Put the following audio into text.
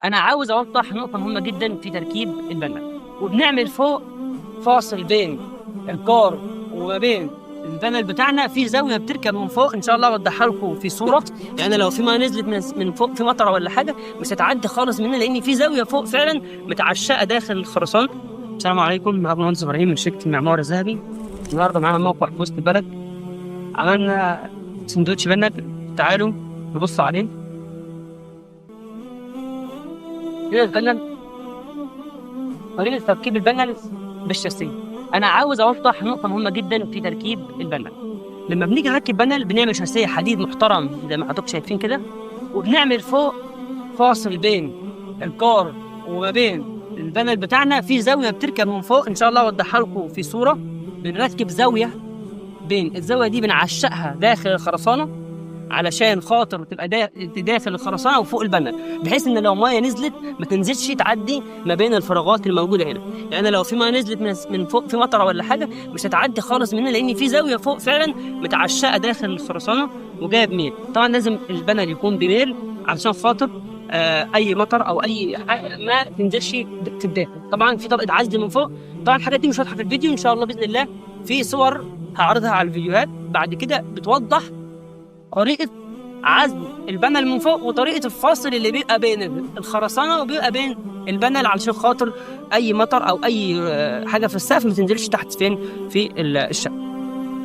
انا عاوز اوضح نقطة مهمة جدا في تركيب ال panel. وبنعمل فوق فاصل بين الكار وما بين ال panel بتاعنا، في زاوية بتركب من فوق، ان شاء الله اوضحها لكم في صوره. يعني لو في ما نزلت من فوق في مطره ولا حاجة مش هتعدي خالص مننا، لان في زاوية فوق فعلا متعشقه داخل الخرسانه. السلام عليكم، معاكم مهندس ابراهيم من شركة المعمار الذهبي. النهارده معانا موقع في وسط البلد، عملنا sandwich panel، تعالوا نبص عليه. هنا ال panel، طريقه تركيب ال panel بالشاسيه. انا عاوز اوضح نقطة مهمة جدا في تركيب ال panel. لما بنيجي نركب panel بنعمل شاسيه حديد محترم زي ما حضرتك شايفين كده، وبنعمل فوق فاصل بين الكار وما بين ال panel بتاعنا، في زاوية بتركب من فوق، ان شاء الله اوضحها لكم في صوره. بنركب زاوية بين الزاوية دي بنعشقها داخل الخرسانه علشان خاطر تبقى داخل الخرسانه وفوق ال panel، بحيث ان لو مية نزلت ما تنزلش تعدي ما بين الفراغات الموجودة هنا. يعني لو في مية نزلت من فوق في مطره ولا حاجة مش هتعدي خالص مننا، لان في زاوية فوق فعلا متعشقه داخل الخرسانه وجاية بميل. طبعا لازم ال panel يكون بميل علشان خاطر اي مطر او اي حاجة ما تنزلش في الداخل. طبعا في طبقه عزل من فوق. طبعا الحاجات دي مش واضحة في الفيديو، ان شاء الله باذن الله في صور هعرضها على الفيديوهات بعد كده بتوضح طريقه عزل ال panel من فوق وطريقه الفاصل اللي بيبقى بين الخرسانه وبيبقى بين ال panel، علشان خاطر اي مطر او اي حاجة في السقف ما تنزلش تحت فين في الشقة.